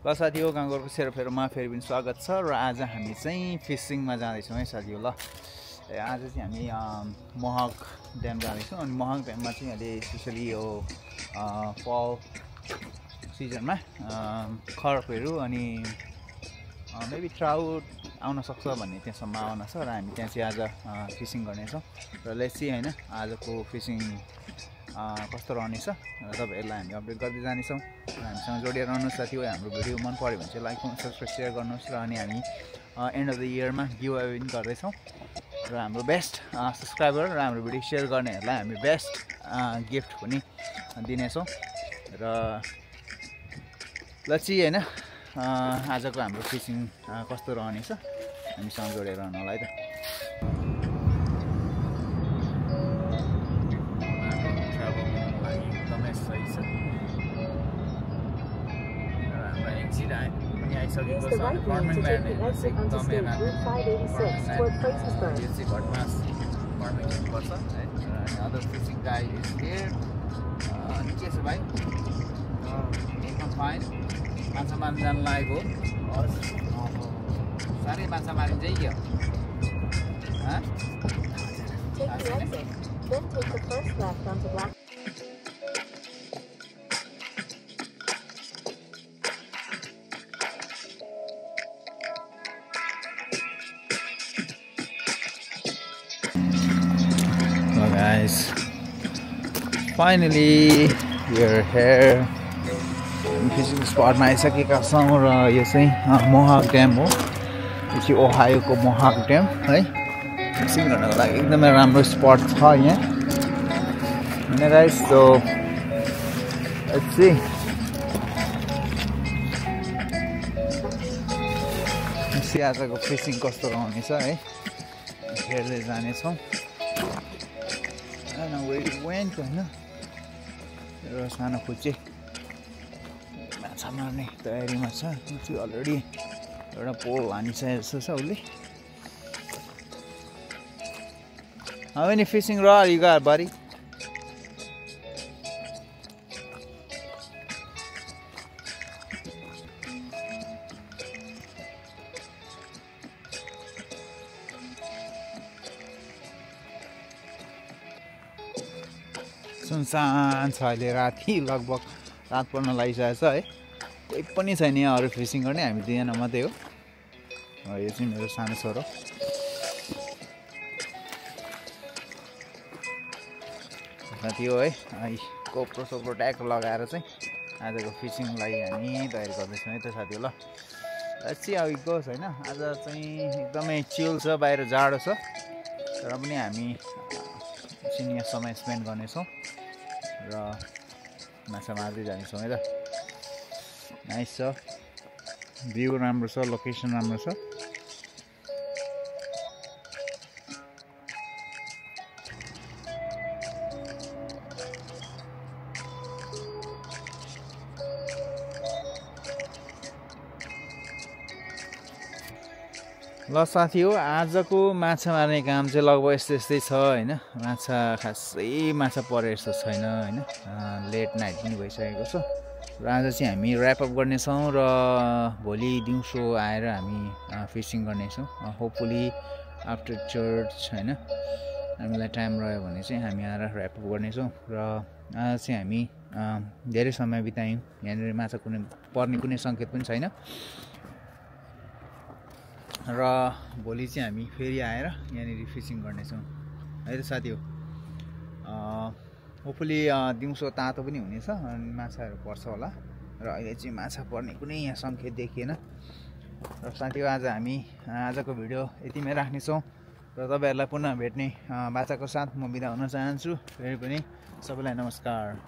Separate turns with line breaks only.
ल साथी हो गाउँघरको सेरोफेरोमा फेरि पनि स्वागत छ र आज हामी चाहिँ फिसिङमा जाँदैछौँ है साथी हो। ल आज चाहिँ हामी महक ड्याम जाँदैछौँ अनि महक ड्याममा चाहिँ अहिले स्पेसली यो फल सिजनमा खर्कहरू अनि मेबी ट्राउट आउन सक्छ भन्ने त्यहाँ सम्भावना छ र हामी त्यहाँ चाहिँ आज फिसिङ गर्नेछौँ र लेट्स सी हैन आजको फिसिङ कस्तो रहनेछ र तपाईहरुलाई हामी अपडेट गर्दै जानेछौँ र हामीसँग जोडिएर रहनुहोस् साथी हो। हाम्रो भिडियो मन पर्यो भने चाहिँ लाइक कमेन्ट सब्स्क्राइब शेयर गर्नुहोस् र अनि हामी एन्ड अफ द इयरमा गिभ अवे पनि गर्दैछौँ र हाम्रो बेस्ट सब्सक्राइबर र हाम्रो भिडियो शेयर गर्नेहरूलाई हामी बेस्ट गिफ्ट पनि दिनेछौँ र लची हैन आजको हाम्रो फिसिङ कस्तो रहनेछ हामीसँग जोडेर रहनु होला है त। आइसकेको छ गभर्नमेन्ट ल्यान्ड एकदमै राम्रो यो चाहिँ घटमा फार्मिङ गर्नुपर्छ है र other fishing guy is here. अनि के छ भाइ एकदम फाइन माछा मार्न जानु लागेको साह्रै माछा मारिन्छ है क्या guys, finally we are here fishing spot मा आइसकेका छौँ र यो चाहिँ महक ड्याम हो। यो चाहिँ ओहायोको महक ड्याम है। फिसिङ गर्नको लागि एकदमै राम्रो स्पट छ यहाँ हैन गाइस। सो लेट्स सी आजको फिसिङ कस्तो रहनेछ है हेर्दै जानेछौँ। होइन र सानो खुच्चे माछा मार्ने तयारीमा छ। त्यो चाहिँ अलरेडी एउटा पोल हानिसकेको जस्तो छ उसले। How many fishing rod you got, buddy? सुनसान छ अहिले राति लगभग रात पर्न लागिसकेको छ है। कोही पनि छैन यहाँ अरू फिसिङ गर्ने हामी दुईजना मात्रै हो। यो चाहिँ मेरो सानो छोरो साथी हो है। कोप्रो सोप्रो ट्याग लगाएर चाहिँ आजको फिसिङलाई हामी तयारी गर्दैछौँ है त साथी हो। ल चाहिँ अब गोस् होइन आज चाहिँ एकदमै चिल छ, बाहिर जाडो छ तर पनि हामी एकछिन यहाँ समय स्पेन्ड गर्नेछौँ र माछा मार्दै जानेछौँ है त। नाइस छ, भ्यू राम्रो छ, लोकेसन राम्रो छ। ल साथी हो आजको माछा मार्ने काम चाहिँ लगभग यस्तै छ होइन। माछा खासै माछा परे जस्तो छैन होइन। लेट नाइट पनि भइसकेको छ र आज चाहिँ हामी ऱ्यापअप गर्नेछौँ र भोलि दिउँसो आएर हामी फिसिङ गर्नेछौँ। होपफुली आफ्टर चर्च होइन हामीलाई टाइम रह्यो भने चाहिँ हामी आएर ऱ्यापअप गर्नेछौँ र आज चाहिँ हामी धेरै समय बितायौँ यहाँनिर। माछा पर्ने कुनै सङ्केत पनि छैन र भोलि चाहिँ हामी फेरि आएर यहाँनिर फिसिङ गर्नेछौँ है त साथी हो। होपफुली दिउँसो तातो पनि हुनेछ अनि माछाहरू पर्छ होला र अहिले चाहिँ माछा पर्ने कुनै यहाँ सङ्केत देखिएन र साथी हो आज हामी आजको भिडियो यतिमै राख्नेछौँ र तपाईँहरूलाई पुनः भेट्ने बाचाको साथ म बिदा हुन चाहन्छु। फेरि पनि सबैलाई नमस्कार।